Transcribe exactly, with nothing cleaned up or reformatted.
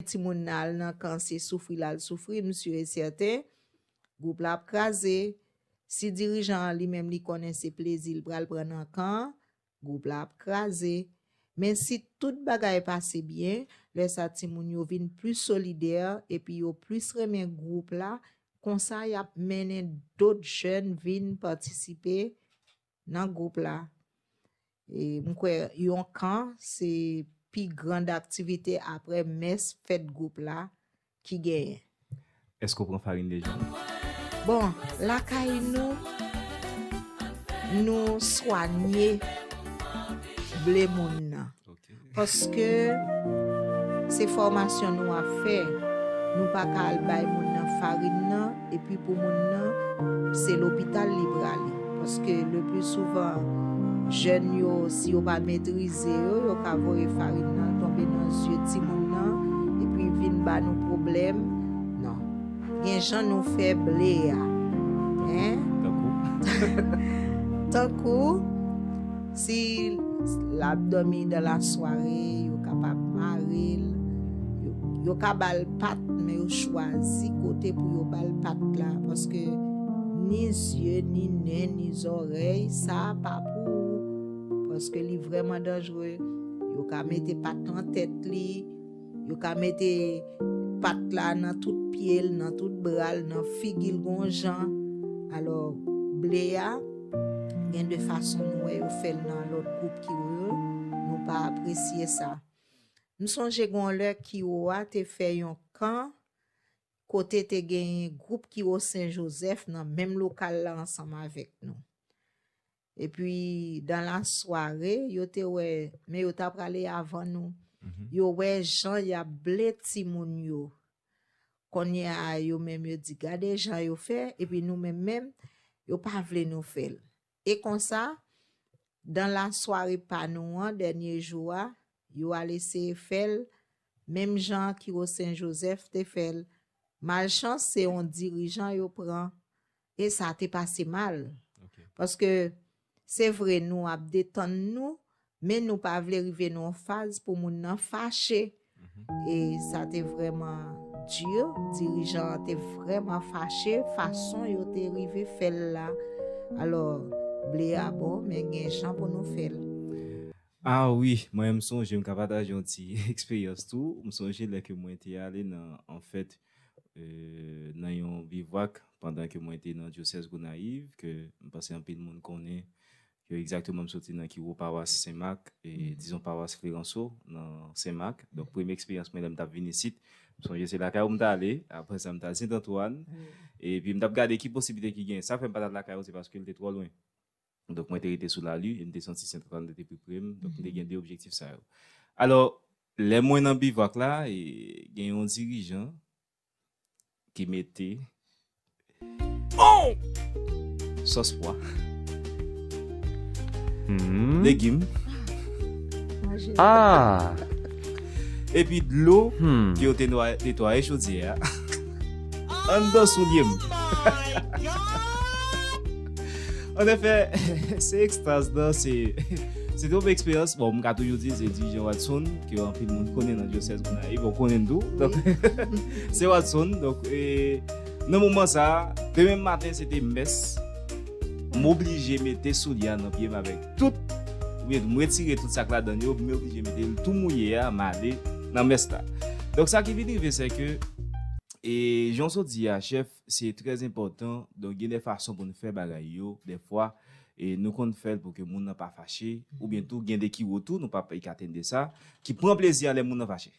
timoun nan al nan kan, se soufri l al soufri, m si e sèten, gwoup la ap kraze. Si dirijan an li menm li konnen se plezi l pral pran nan kan, gwoup la ap kraze. Men si tout bagay pase byen, lè sa timoun yo vin plis solidè epi yo plis renmen gwoup la, konsa y ap mennen dòt jèn vin patisipe nan gwoup la. E m kwè yon kan se pi grand aktivite apre mès fèt gwoup la ki genyen. Èske w pran farin deja? Bon, lakay nou, nou swanye ble moun nan. Ok. Paske se fòmasyon nou ap fè. Nou pa ka al bay moun nan farin nan, epi pou moun nan, se lopital li prale. Paske le pli souvan, jèn yo, si yo pa metrize yo, yo ka voye farin nan tonbe nan zye timoun nan, epi vin ba nou pwoblèm. Non. Gen jan nou fè ble a. Hein? Tankou? Tankou, si l ap dòmi dan la sware, yo kapab mare l. Yo, yo ka ba l pat, men yo chwazi kote pou yo ba l pat la. Paske ni zye, ni nen, ni zòrèy, sa pa pou ou. Paske li vrèman danjere. Yo ka mete pat nan tèt li. Yo ka mete pat la nan tout pye l, nan tout bra l, nan figi l gon jan. Alò, ble a, gen de fason nou wè yo fè l nan lòt gwoup Kiwo yo, nou pa apresye sa. M sonje gon lè Kiwo a te fè yon kan kote te genyen gwoup Kiwo Sen Jozèf nan menm lokal la ansanm avèk nou. Epi, dan la sware, yo te wè, men yo ta prale avan nou. Mhm. Yo wè jan y ap ble timoun yo. Kounye a, yo menm yo di, "Gade jan yo fè," epi nou menm menm, yo pa vle nou fè l. E konsa, dan la sware pa nou an, dènye jou a, yo al eseye fè l, menm jan Kiwo Sen Jozèf te fè l. Malchans, se yon dirijan yo pran. E sa te pase mal. Ok. Paske, se vre, nou ap detann nou, men nou pa vle rive nan yon faz pou moun nan fache. Mhm. E sa te vrèman di. Dirijan an te vrèman fache, fason yo te rive fè l la. Alò, ble a bon, men gen jan pou nou fè l. Ah wi, mwen m sonje m ka pataje yon ti eksperyans tou. M sonje lè ke mwen te ale nan, anfèt, euh, nan yon bivwak pandan ke mwen te nan dyosèz Gonayiv, ke m panse anpil moun konnen ke egzakteman m soti nan Kiwo, pawas Sen Mak, e dizon pawas Kleranso nan Sen Mak. Donk, premye eksperyans mwen lè m t ap vin isit, m sonje se lakay ou m t ale, apre sa m t al Sent Antwàn, epi m t ap gade ki posiblite ki gen. Sa fè m pa t al lakay ou, se paske l te twò lwen. Donk, mwen te rete sou Lali, e m te santi Sent Antwàn te pi pre m, donk m te gen de objektif sa yo. Alò, lè mwen nan bivwak la, e gen yon dirijan ki mete sòs pwa, legim, epi dlo ke yo te nwa-, netwaye chodyè a anndan soulye m. Annefè, se ekstaz nan, se, se yon eksperyans. Bon, m ka toujou di, se dirijan Watson, ke anpil moun konnen nan dyosèz Gonayiv, bon, konnen l tou. Donk, se Watson. Donk, e, nan moman sa a, demen maten, se te mès. M oblije mete soulye a nan pye m avèk tout, oubyen m retire tout sa k ladan l yo, m oblije mete l tou mouye a, m ale nan mès la. Donk, sa ki vin rive, se ke, e, jan w sot di a, chèf, se trè enpòtan. Donk, gen de fason pou n fè bagay yo, dèfwa, e nou konn fè l pou ke moun nan pa fache, oubyen tou, gen de kiwo tou, nou p ap ka tande sa, ki pran plezi a lè moun nan fache.